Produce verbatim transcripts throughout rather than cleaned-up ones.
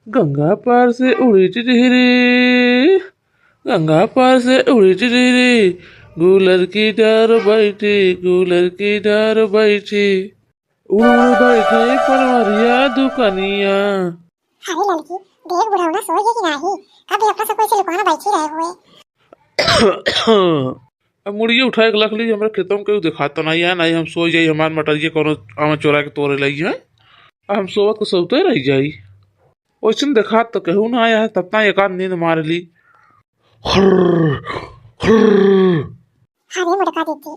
गंगा पार से उड़ी टिटहिरी, गंगा पार से उड़ी टिटहिरी, गूलर की डार बैठी, गूलर की डार बैठी, उड़ उड़ बैठी पनवरिया दुकनिया। अरे ललकी, देख बुढ़ौना सोई है कि नाही? कब भी अपना सब कोई से लुकाना बैठी रहे हुए। अब मुड़िए उठाए के लख ली, हमरा खेतवा में केहू देखात तो नाही है, नाही हम सोई जाई, हमार मटरिया कोनो आवा चोरा के तोरे लई है। अब हम सोवत को सोते रह जाई। ओइसन देखात तो केहू ना आया है, तब तक एक आध नींद मार ली। हर्र, हर्र। अरे मोटका दीदी,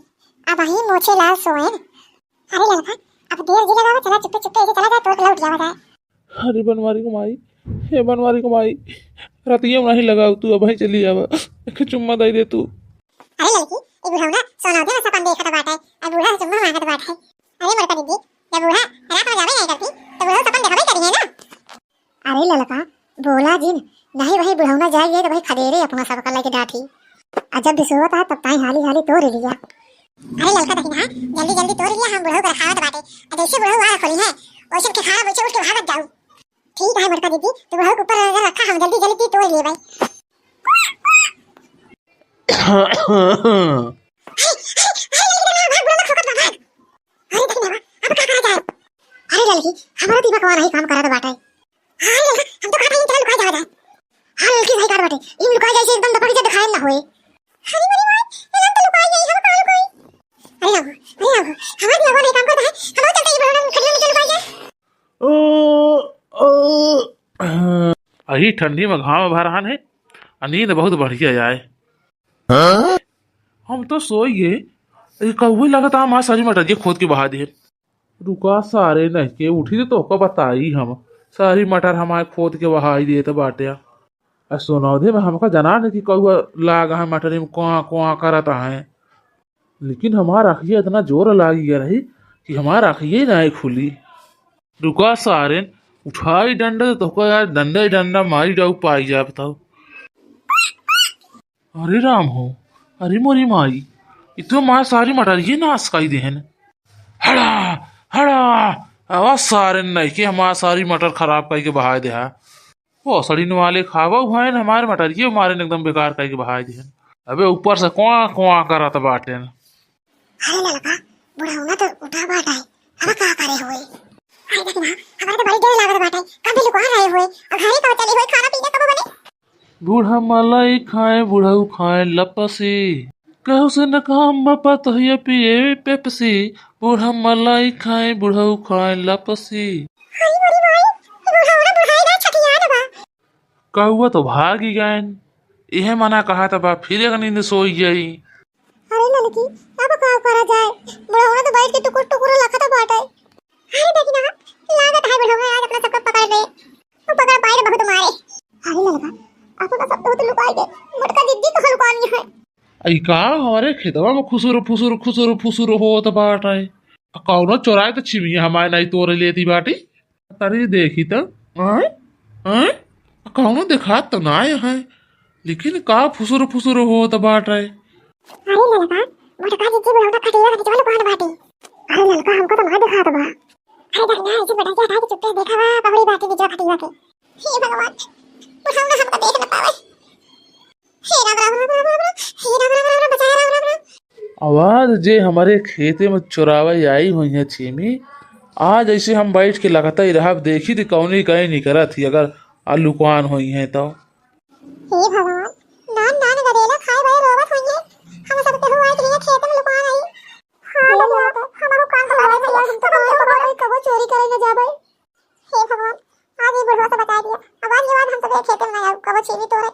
अब वही मोछे लाल सोए। अरे ललका, अब देर जी लगावा, चला चुप्पे चुप्पे ऐसे चला जाए, तोड़ के लौट जावा जाए। अरे बनवारी को माई, हे बनवारी को माई, रतिया में नहीं लगाऊ तू, अब ही चली आवा, एक चुम्मा दे दे तू। अरे ललकी, ई बुढ़ऊ ना सोना दे सपन देखत बाटे, अब बूढ़ा से चुम्मा मांगत बाटे। अरे मोटका दीदी, जब बूढ़ा रात में जावे नहीं करती, तो बूढ़ा सपन देखावे करी है ना। अरे ललका, बोला जिन, नहीं वही बुढ़ौना जाइए तो वही खदेरे अपना सबका लेके डांटी। आ जब भी सोवत है तब ताई हाली हाली तोड़ लिया। अरे ललका दहिना, जल्दी जल्दी तोड़ लिया, हम बुढ़ऊ का खावत बाटे। आ जैसे बुढ़ऊ आ खोली है, वैसे के खाना बैठे उठ के भागत जाऊ। ठीक है मोटका दीदी, तू बुढ़ऊ के ऊपर नजर रखा, हम जल्दी जल्दी तोड़ लिए भाई। अरे, अरे, अरे, ललकी, भाग, बुढ़ऊ लोग खोकत बा, भाग। अरे, देखी ना, अब का करा जाए? अरे, ललकी, हमारा दिमाग वहाँ नहीं काम करत बाटे। हाँ, ललका, हम तो कहत हई, चल लुका जावा जाए। हाँ, ललकी, सही कहत बाटे। ई लुका जाए से एकदम दपक जा, दिखाई ना होए। अरे, अरे, भाई, ये लोग तो लुका जाए, हम कहाँ लुकाई? अरे, राम, अरे, राम, हमारा दिमाग वहाँ नहीं काम करत है। हम चलते ही बुढ़ऊ लोग खटिया में चल लुका जाए। ओ, ओ, अही ठंडी में घाम भर रहन है, आ नींद बहुत बढ़िया आए। हम तो सोई गए, ये कौवे लगता हमार सारी मटरिया खोद के बहा दिए। रुका सारे नहीं के उठी तो तोहका बताई हम, सारी मटर हमारे खोद के बहाई देत बाटे। आ सोनौधे में हमका जना नहीं कि कौआ लाग है मटरी में, कुआ कुआ करत है, लेकिन हमार अखिया इतना जोर लागी गया रही कि हमार अखिया ही नहीं खुली। रुका सारे, उठाई डंडा तो तोहका यार डंडा ही डंडा मारी डाऊ पाई जा बताओ। अरे राम हो, अरे मोरी माई, इ तो हमार सारी मटरिये नाश कई देहन। हड़ा, हड़ा, आवा सारे नहीं के हमार सारी मटर खराब कई के बहाय देहा। वो सड़ीन वाले खावा उहायन हमार मटरिये मारे एकदम बेकार कई के बहाय देहन। अबे ऊपर से क्वां क्वां करत बाटेन। अरे ललका, बुढ़ौना तो उठा बाटे, अब का करे होए? अरे देखी ना, हमारे तो बड़ी डर लागत बाटे, कब भी लुका रहे होए, और घरे कब चली होए, खाना पीना कब बने? बूढ़ा मलाई खाए, बुढ़ऊ खाए लपसी, कहू से न काम बा पतहिया पिए पेप्सी, बूढ़ा मलाई खाए, बुढ़ऊ खाए लपसी। अरे मोरी माई, ये बुढ़ौना बुढ़ाई ना छठियार बा। कौआ तो भागी गएन, इहे मना कहा त बा, फिर एक नींद सोई गई। अरे ललकी, अब का करा जाए? बुढ़ौना तो बैठ के टुकुर टुकुर लखत बाटे। अरे देखी ना, लागत है बुढ़ौना आज अपना सबका पकड़ ले। वो पकड़ पाए तो बहुत मारे। अरे ललका, अपना सब तो लुकाई गए, मोटका दीदी कहाँ लुकानी है? आई का हमारे खेतवा में खुसुर फुसुर खुसुर फुसुर होत बाटे? कौनो चोराए तो छिमिया हमारे नहीं तोड़ लेती बाटी। तारी देखी त, आय, आय, कौनो देखात तो ना आए हैं, लेकिन का फुसुर फुसुर होत बाटे। अरे ललका, मोटका दीदी बुढ़ौना खटिया के नीचे वाले कौन बाटे? अरे ललका, हमको तो ना देखात बा। अरे दादा, ऐसे बेटा क्या था कि चुप्पे से देखा हुआ, पकड़ी बाटे नीचे खटिया के। हे भगवान, बुढ़ौना हमको देख न पावे। हे राम, राम, राम, राम, राम, राम। हे राम, राम, राम, राम, बचाया, राम, राम, राम। आवाज जे हमारे खेते में चोरावे आई हुई है छीमी, आज ऐसे हम बैठ के लगातार ही रहब, देखी थी कौनी कहीं निकलत ही, अगर आ लुकान हुई है तो। हे भगवान, नान नान गरेला खाए बड़े रोवत हुई है, हम सब के हुआ के लिए खेते में लुकान आई। हाँ, हे बबुआ, तो हमहू कान भगवान, भगवान, तो हम तो कबो चोरी करे न जाबे। हे भगवान, आज ये बुढ़वा से बता दिया, अब आज के बाद हम सब खेते में ना जाऊ, कबो छीमी तोरे।